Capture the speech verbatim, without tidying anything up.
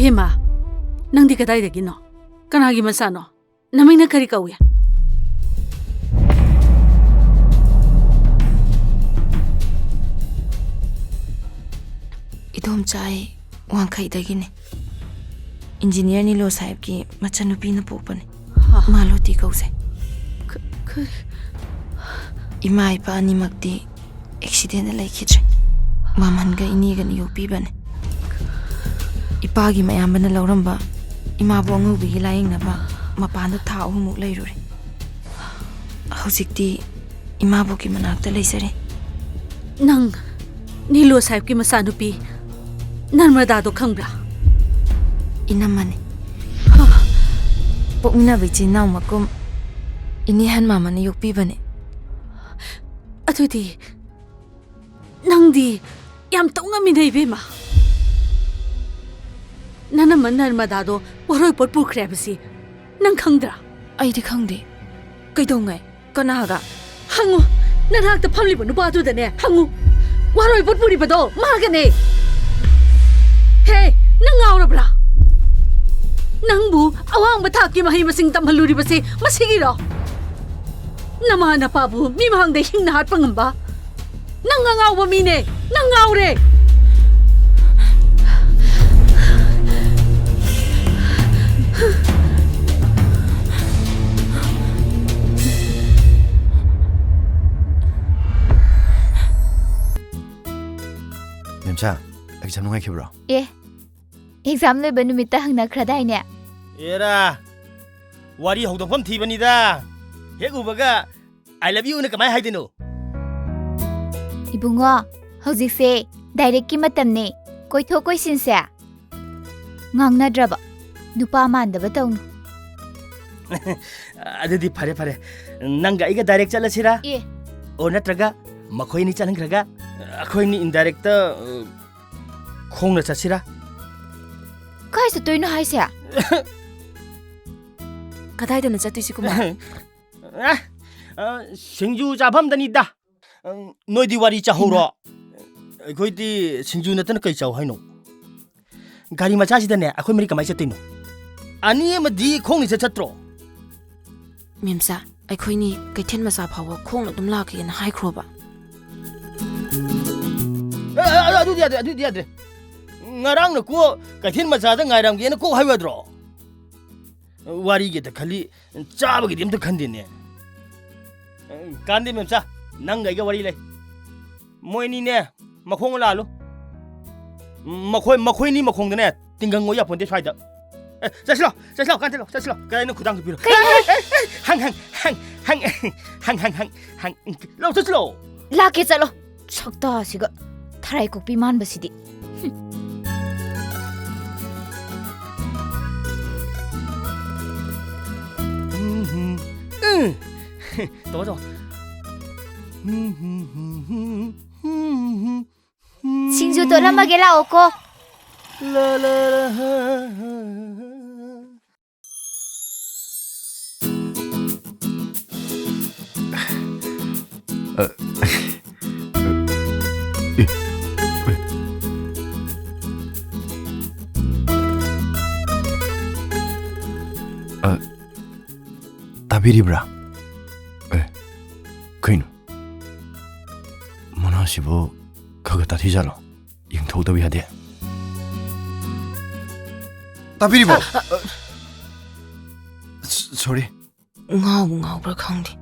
ꯍꯦꯃꯥ, ꯅꯪꯗꯤ ꯀꯗꯥꯏꯗꯒꯤꯅꯣ? ꯀꯅꯥꯒꯤ ꯃꯆꯥꯅꯣ? ꯅꯃꯤꯡꯅ ꯀꯔꯤ ꯀꯧꯏ? ꯏꯗꯣꯝꯆꯥ, ꯑꯩ ꯋꯥꯡꯈꯩꯗꯒꯤꯅꯦ꯫ ꯏꯟꯖꯤꯅꯤꯌꯥꯔ ꯅꯤꯂꯣ ꯁꯥꯍꯦꯕꯀꯤ ꯃꯆꯟꯅꯨꯄꯤꯅ ꯄꯣꯛꯄꯅꯦ꯫ ꯍꯥ? ꯃꯥꯂꯣꯇꯤ ꯀꯧꯖꯩ꯫ ꯀ-, ꯀꯔꯤ? ꯏꯃꯥ ꯏꯄꯥ ꯑꯅꯤꯃꯛꯇꯤ ꯑꯦꯛꯁꯤꯗꯦꯟꯗ ꯂꯩꯈꯤꯗ꯭ꯔꯦ꯫ ꯃꯃꯟꯒ ꯏꯅꯦꯒꯅ ꯌꯣꯛꯄꯤꯕꯅꯦ꯫ ꯏꯄꯥꯒꯤ ꯃꯌꯥꯝꯕꯅ ꯂꯧꯔꯝꯕ ꯏꯃꯥꯕꯣꯛ ꯑꯉꯧꯕꯤꯒꯤ ꯂꯥꯌꯦꯡꯅꯕ ꯃꯄꯥꯟꯗ ꯊꯥ ꯑꯍꯨꯝꯃꯨꯛ ꯂꯩꯔꯨꯔꯦ꯫ ꯍꯧꯖꯤꯛꯇꯤ ꯏꯃꯥꯕꯣꯛꯀꯤ ꯃꯅꯥꯛꯇ ꯂꯩꯖꯔꯦ꯫ ꯅꯪ ꯅꯤꯂꯣ ꯁꯥꯍꯦꯕꯀꯤ ꯃꯆꯥꯅꯨꯄꯤ ꯅꯔꯃꯗꯥꯗꯣ ꯈꯪꯕ꯭ꯔꯥ? ꯏꯅꯝꯃꯅꯤ꯫ ꯄꯣꯛꯃꯤꯟꯅꯕ ꯏꯆꯤꯟ ꯏꯅꯥꯎ ꯃꯀꯨꯝ ꯏꯅꯦ ꯍꯟ ꯃꯥꯃꯅ ꯌꯣꯛꯄꯤꯕꯅꯦ꯫ ꯑꯗꯨꯗꯤ ꯅꯪꯗꯤ ꯌꯥꯝ ꯇꯧ ꯉꯝꯃꯤꯅꯦ, ꯏꯕꯦꯝꯃ꯫ ꯅꯅꯝꯃ ꯅꯔꯃꯗꯥꯗꯣ ꯋꯥꯔꯣꯏ ꯄꯣꯠ ꯄꯨꯈ꯭ꯔꯦ ꯍꯥꯏꯕꯁꯤ ꯅꯪ ꯈꯪꯗ꯭ꯔꯥ? ꯑꯩꯗꯤ ꯈꯪꯗꯦ꯫ ꯀꯩꯗꯧꯉꯩ? ꯀꯅꯥꯒ? ꯍꯪꯉꯨ꯫ ꯅꯅꯥꯛꯇ ꯐꯝꯂꯤꯕ ꯅꯨꯄꯥꯗꯨꯗꯅꯦ ꯍꯪꯉꯨ꯫ ꯋꯥꯔꯣꯏ ꯄꯣꯠ ꯄꯨꯔꯤꯕꯗꯣ ꯃꯥꯒꯅꯦ꯫ ꯍꯦ, ꯅꯪ ꯉꯥꯎꯔꯕ꯭ꯔꯥ? ꯅꯪꯕꯨ ꯑꯋꯥꯡꯕ ꯊꯥꯛꯀꯤ ꯃꯍꯩ ꯃꯁꯤꯡ ꯇꯝꯍꯜꯂꯨꯔꯤꯕꯁꯤ ꯃꯁꯤꯒꯤꯔꯣ? ꯅꯃꯥ ꯅꯄꯥꯕꯨ ꯃꯤ ꯃꯥꯡꯗ ꯍꯤꯡꯅ ꯍꯥꯠꯄ ꯉꯝꯕ? ꯅꯪ ꯑꯉꯥꯎꯕ ꯃꯤꯅꯦ! ꯅꯪ ꯉꯥꯎꯔꯦ! ꯃꯦꯝꯆꯥ, ꯑꯦꯛꯖꯥꯝ ꯅꯨꯡꯉꯥꯏꯈꯤꯕ꯭ꯔꯣ? ꯑꯦ, ꯑꯦꯛꯖꯥꯝ ꯂꯣꯏꯕ ꯅꯨꯃꯤꯠꯇ ꯍꯪꯅꯈ꯭ꯔꯗꯥꯏꯅꯦ? ꯑꯦꯔꯥ, ꯋꯥꯔꯤ ꯍꯧꯗꯣꯛꯐꯝ ꯊꯤꯕꯅꯤꯗ꯫ ꯍꯦꯛ ꯎꯕꯒ "I love you" ꯅ ꯀꯃꯥꯏ ꯍꯥꯏꯗꯣꯏꯅꯣ? ꯏꯕꯨꯡꯉꯣ, ꯍꯧꯖꯤꯛꯁꯦ ꯗꯥꯏꯔꯦꯛꯀꯤ ꯃꯇꯝꯅꯦ꯫ ꯀꯣꯏꯊꯣꯛ ꯀꯣꯏꯁꯤꯟꯁꯦ ꯉꯥꯡꯅꯗ꯭ꯔꯕ꯫ ꯅꯨꯄꯥ ꯃꯥꯟꯗꯕ ꯇꯧꯅꯨ꯫ ꯑꯗꯨꯗꯤ ꯐꯔꯦ, ꯐꯔꯦ꯫ ꯅꯪꯒ ꯑꯩꯒ ꯗꯥꯏꯔꯦꯛ ꯆꯠꯂꯁꯤꯔꯥ? ꯑꯦ꯫ ꯑꯣ, ꯅꯠꯇ꯭ꯔꯒ ꯃꯈꯣꯏ ꯑꯅꯤ ꯆꯠꯍꯟꯈ꯭ꯔꯒ ꯑꯩꯈꯣꯏ ꯑꯅꯤ ꯏꯟꯗꯥꯏꯔꯦꯛꯇ, ꯑ, ꯈꯣꯡꯅ ꯆꯠꯁꯤꯔꯥ? ꯀꯥꯏ ꯆꯠꯇꯣꯏꯅꯣ ꯍꯥꯏꯁꯦ? ꯀꯗꯥꯏꯗꯅꯣ ꯆꯠꯇꯣꯏꯁꯤ, ꯀꯨꯃꯥꯔ? ꯑ, ꯑ, ꯁꯤꯡꯖꯨ ꯆꯥꯐꯝꯗꯅꯤꯗ꯫ ꯑ, ꯅꯣꯏꯗꯤ ꯋꯥꯔꯤ ꯆꯥꯍꯧꯔꯣ꯫ ꯍꯩꯃꯥ꯫ ꯑꯩꯈꯣꯏꯗꯤ ꯁꯤꯡꯖꯨ ꯅꯠꯇꯅ ꯀꯩ ꯆꯥꯎ ꯍꯥꯏꯅꯣ? ꯒꯥꯔꯤ ꯃꯆꯥꯁꯤꯗꯅꯦ ꯑꯩꯈꯣꯏ ꯃꯔꯤ ꯀꯃꯥꯏꯅ ꯆꯠꯇꯣꯏꯅꯣ? ꯑꯅꯤ ꯑꯃꯗꯤ ꯈꯣꯡꯅ ꯆꯠ ꯆꯠꯇ꯭ꯔꯣ? ꯃꯦꯝꯆꯥ, ꯑꯩꯈꯣꯏꯅꯤ ꯀꯩꯊꯦꯜ ꯃꯆꯥ ꯐꯥꯎꯕ ꯈꯣꯡꯅ ꯑꯗꯨꯝ ꯂꯥꯛꯀꯦꯅ ꯍꯥꯏꯈ꯭ꯔꯣꯕ꯫ ꯑ, ꯑ, ꯑꯗꯨꯗꯤ ꯌꯥꯗ꯭ꯔꯦ, ꯑꯗꯨꯗꯤ ꯌꯥꯗ꯭ꯔꯦ꯫ ꯉꯔꯥꯡꯅ ꯀꯣ ꯀꯩꯊꯦꯜ ꯃꯆꯥꯗ ꯉꯥꯏꯔꯝꯒꯦꯅ ꯀꯣꯛ ꯍꯥꯏꯌꯨ ꯌꯥꯗ꯭ꯔꯣ? ꯋꯥꯔꯤꯒꯤꯗ ꯈꯜꯂꯤ, ꯆꯥꯕꯒꯤꯗꯤ ꯑꯝꯇ ꯈꯟꯗꯦꯅꯦ꯫ ꯀꯥꯟꯗꯦ ꯃꯦꯝꯆꯥ, ꯅꯪꯒ ꯑꯩꯒ ꯋꯥꯔꯤ ꯂꯩ꯫ ꯃꯣꯏꯅꯤꯅꯦ, ꯃꯈꯣꯡ ꯂꯥꯜꯂꯨ꯫ ꯃꯈꯣꯏ, ꯃꯈꯣꯏꯅꯤ ꯃꯈꯣꯡꯗꯅꯦ, ꯇꯤꯡꯒꯪ ꯑꯣꯏ ꯌꯥꯄꯣꯟꯇꯦ ꯁ꯭ꯋꯥꯏꯗ꯫ ꯑꯦ, ꯆꯠꯁꯤꯂꯣ, ꯆꯠꯁꯤꯂꯣ, ꯀꯥꯟꯗꯦꯂꯣ, ꯆꯠꯁꯤꯂꯣ꯫ ꯀꯗꯥꯏꯅꯣ ꯈꯨꯗꯥꯡꯗꯣ ꯄꯤꯔꯣ꯫ ꯀꯩꯅꯣ? ꯑꯦ, ꯑꯦ, ꯑꯦ, ꯍꯪ, ꯍꯪ, ꯍꯪ, ꯍꯪ, ꯍꯪ, ꯍꯪ, ꯍꯪ, ꯍꯪ, ꯂꯧ ꯆꯠꯁꯤꯂꯣ꯫ ꯂꯥꯛꯀꯦ ꯆꯠꯂꯣ꯫ ꯁꯛꯇꯥꯁꯤꯒ ꯊꯔꯥꯏ ꯀꯣꯛꯄꯤ ꯃꯥꯟꯕꯁꯤꯗꯤ꯫ ꯇꯧꯔꯣ, ꯇꯧꯔꯣ꯫ ꯁꯤꯡꯖꯨ ꯇꯣꯠꯂꯝꯃꯒꯦ ꯂꯥꯛꯑꯣꯀꯣ꯫ ꯑ, ꯇꯥꯕꯤꯔꯤꯕ꯭ꯔꯥ? ꯑꯦ, ꯀꯩꯅꯣ? ꯃꯅꯥꯁꯤꯕꯨ ꯈꯔ ꯈꯔ ꯇꯥꯊꯤꯖꯥꯠꯂꯣ? ꯌꯦꯡꯊꯣꯛꯇꯕ ꯌꯥꯗꯦ꯫ ꯇꯥꯕꯤꯔꯤꯕꯣ? ꯑ, ꯑ, ꯑ, ꯁ-, ꯁꯣꯔꯤ꯫ ꯉꯥꯎꯕ ꯉꯥꯎꯕ꯭ꯔꯥ ꯈꯪꯗꯦ꯫